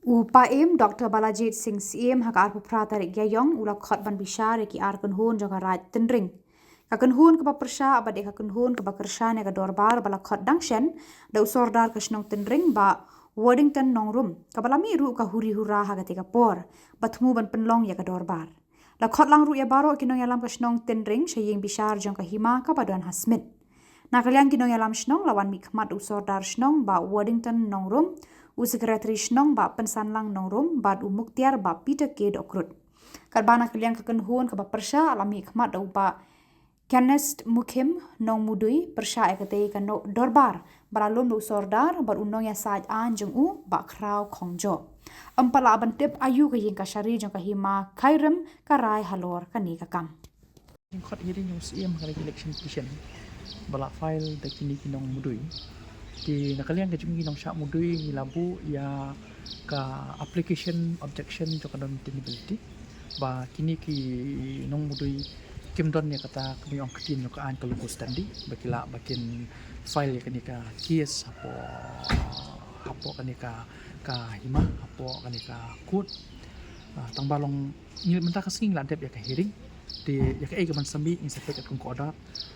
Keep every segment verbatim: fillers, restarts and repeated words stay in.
U Paiem Doctor Balajied Singh Syiem ha ka arphew phra tarik Ïaïong u la khot ban bishar ïa ki ar kynhun jong ka Raid Tynring. Ka kynhun kaba pyrshah bad ïa ka kynhun kaba kyrshan ïa ka dorbar ba la khot dang shen da u Sordar ka shnong Tynring Bah Waddington Nongrum, kaba la mih ruh ka huri hura ha katei ka por ba thmu ban pynlong ïa ka dorbar. La khot lang ruh ïa baroh ki nongïalam ka shnong Tynring sha ïing bishar jong ka hima kaba don ha Smit. Na ka liang ki nongïalam shnong la wan mihkhmat u Sordar shnong Bah Waddington Nongrum, u Secretary shnong Bah Pynsanlang Nongrum bad u Muktiar Bah Peter K Dohkrut. Katba na ka liang ka kynhun kaba pyrshah la mihkhmat da u Bah Kenneth Mukhim Nongmudui, pyrshah ïa katei ka no-, dorbar ba la lum da u Sordar bad u nongïasaid aiñ jong u Bah Khraw Khongjo. Ym pat lah ban tip aïu ka ïing ka shari jong ka hima Khyrim ka rai halor kane ka kam. Jingkhot hearing jong u Syiem ha ka election petition ba la file da kine ki nongmudui. Te na ka liang ka jong ngi nongshah mudui ngi la buh ïa ka application objection jong ka non-tenability ba kine ki nongmudui kim don ïa kata ka mih ong ktien jong ka aiñ ka locus standi ba ki lah ba kin file ïa kane ka case hapoh, hapoh kane ka, ka hima, hapoh kane ka court. Ah, tang ba long ngi mynta ka sngi ngi la dep ïa ka hearing. Te ïa kaei kaban sa mih ngin sa peit katkum ka order.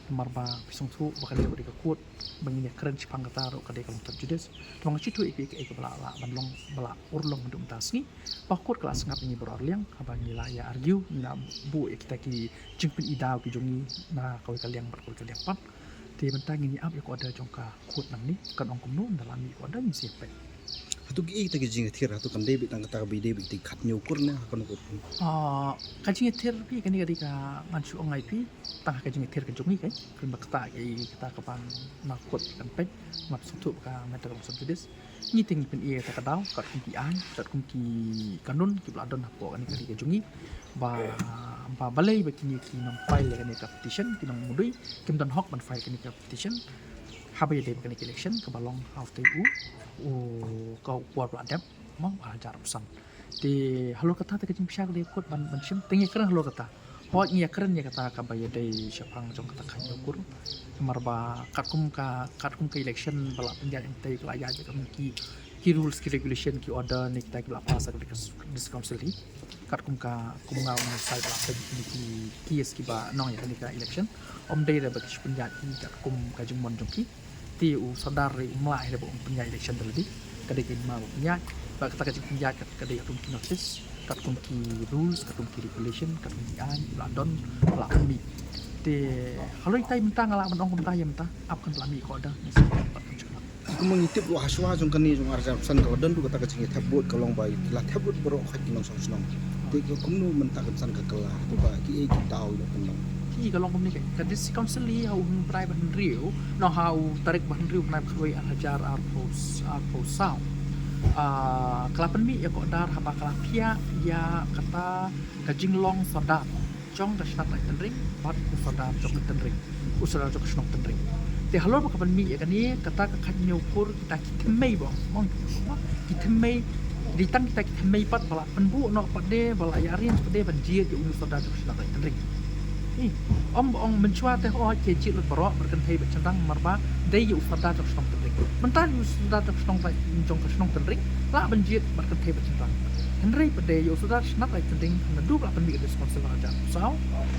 Namar ba phi sngewthuh ba ka dei ka court ba ngin ïa kren shaphang kata ruh ka dei ka long sub judice. Te ba nga sngewthuh ïa kaei kaei kaba la, la ban long ba la urlong mynta ka sngi. Ba court ka la sngap ïa ngi baroh arliang haba ngi la ïa argue, ngi la buh ïa kita ki jingpyni daw ki jong ngi na kawei ka liang bad kawei ka liang pat. Te mynta ngin ïa ap ïa ka order jong ka court nangne, kan ong kumno, ynda la mih ka order ngin sa ïa peit. Hato kiei kita ki jingïathir, hato kan dei beit tang kata kaba ïadei beit ki khathynñiew kur ne ha kano ka rukom? Ah, ka jingïathir phi kane ka dei ka ngan shu ong ïa phi tang ha ka jingïathir ka jong ngi, kan kren ba kata kaei kata kaban na court kan peit, nga sngewthuh ba ka matter ka long sub judice. Ngi te ngi pyni ïa kata ka daw katkum ki aiñ, katkum ki kanun kiba la don hapoh kane ka ri ka jong ngi. Ba, ba balei ba kine ki nong file ïa kane ka petition, ki nongmudui kim don hok ban file kane ka petition. Haba ïadei bad kane ka election kaba long ha utei u, u, ka por ba la dep, mo, ar hajar arphew san. Te halor kata te ka jingbishar ka dei ka court ban, ban shim, te ngi kren halor kata. Hooid ngi ïa kren ïa kata kaba ïadei shaphang jong kata ka khathynñiew kur. Namar ba katkum ka, katkum ka election ba la pynïaid hangtei ka la ïaid katkum ki, ki rules, ki regulation, ki order ne kita kiba la pass ha ka district council hi. Katkum ka, kum nga u nongïasaid ba la peit ïa kine ki case kiba nong ïa kane ka election. Ym dei re ba ki shu pynïaid hi katkum ka jingmon jong ki. Te u Sordar re um lah hi re ba un pynïaid election da lade. Ka dei ka hima ba pynïaid. Bad kata ka jingpynïaid ka, ka dei katkum ki notice, katkum ki rules, katkum ki regulation, katkum ki aiñ ba la don, ba la pynmih. Te halor itai mynta nga lah ban ong kumta ïa mynta, ap kan la mih ka order. Kumno ngi tip ruh hashwa jong kane jong ar hajar arphew san ka la don ruh kata ka jingïathep vote ka long ba la thep vote baroh khat ki nongshong shnong. Te ka kumno mynta ka san ka kylla, te ba kiei ki daw ïa pynlong. Ki ka long kumne ka, ka district council hi ha u hynriew bnai ba hynriew, no ha u tarik ba hynriew bnai ba khatwei ar hajar arphew, arphew saw. Ah, ka la pynmih ïa ka order haba ka la phiah ïa kata ka jinglong Sordar jong ka shnat Raid Tynring bad u Sordar jong ka Tynring, u Sordar jong ka shnong Tynring. Te halor ba ka pynmih ïa kane, kata ka khathynñiew kur kita ki thymmei ba ong, ki thymmei, dei tang kita ki thymmei pat ba la pynbuh noh pat de, ba la ïa arrange pat de ban jied ïa u Sordar jong ka shnat Raid Tynring. Ym ba ong mynshuwa te hooid ki jied lut baroh bad kynthei bad shynrang, namar ba dei ïa u Sordar jong ka shnong Tynring. Mynta ïa u Sordar jong ka shnong, jong ka shnong Tynring lah ban jied bad kynthei bad shynrang. Hynrei pat de ïa u Sordar shnat Raid Tynring, naduh ba la pynmih ka district council ar hajar arphew saw,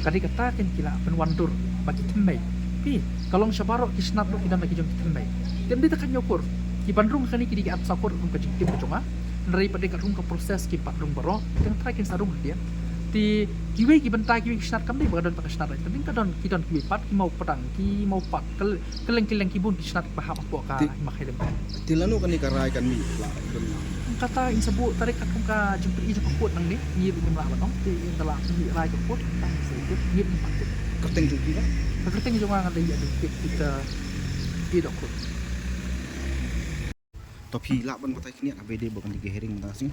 ka dei kata kein ki la pynwandur ba ki thymmei. Phi, ka long sha baroh ki shnat ruh ki don la ki jong ki thymmei. Te ym dei tang khathynñiew kur. Ki ban rung kane ki dei ki arphew saw kur kum ka jingtip ka jong nga. Hynrei pat de katkum ka process kim pat rung baroh. Tang trai kin sa rung hatia. Te kiwei ki bynta kiwei ki shnat kam dei ba ka don tang ka shnat Raid Tynring, ka don, ki don kiwei pat, ki Mawpadang, ki Mawpat, ka, kylleng kylleng ki bun ki shnat ba hap hapoh ka hima Khyrim. Te lano kane ka rai kan mih la don? Kata ngin sa buh tarik katkum ka jingpyni jong ka court nangne, ngi ruh ngim lah ban ong, te ynda la pynmih rai ka court, tang sa ïa tip, ngim pat tip. Kyrteng jong phi ba? Ka kyrteng jong nga nga dei ïa dei Peter P Dohkrut. To phi lah ban batai khyndiat haba ïadei bad kane ka hearing mynta ka sngi?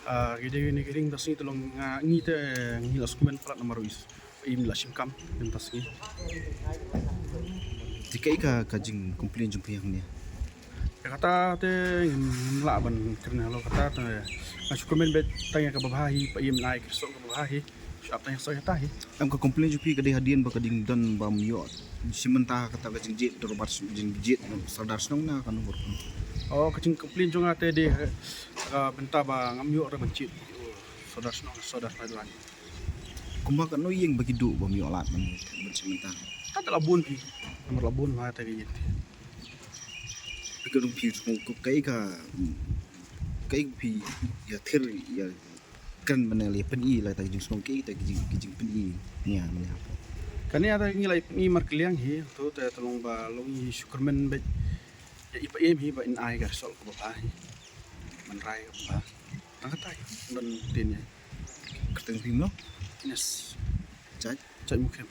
Ah, ïadei bad kane ka hearing mynta ka sngi te long nga, ngi te ngi la sngewkmen palat namar u Paiem la shim kam mynta ka sngi. Te kaei ka, ka jingcomplain jong phi hangne? Ïa kata te ngim lah ban kren halor kata te nga sngewkmen beit tang ïa kaba bha hi, Paiem ai ka shuh kaba bha hi. Shu ap tang ïa shuh ïa ta hi. Em, ka complain jong phi ka dei hadien ba ka ding don bym ïoh shim bynta kata ka jingjied dorbar, jingjied Sordar shnong na kano ka rukom? Oh, ka jingcomplain jong nga te dei, eh, ka bynta ba ngam ïoh re ban jied sordar shnong, sordar Mawlai. Kumba katno ïing ba ki duh bym ïoh lad ban, ban jied mynta? Ka te la bun phi. Namar la bun ma te ka ïing. Phi ka dong phi sngewsih kaei ka, kaei phi ïa thir ïa kren ban ïa pyni la ta ka jingsngewsih kaei ta ka jing, ka jingpyni nia mane hapoh. Kane ata ngi la pyni markylliang hi, to te tang ba long i shu kyrmen beit. Ïa i Paiem hi ba in ai ka result kaba bha hi. Ban rai kaba bha. Tang kata hi ban tin ïa. Kyrteng phi mo? Ines. Jait. Jait Mukhriam.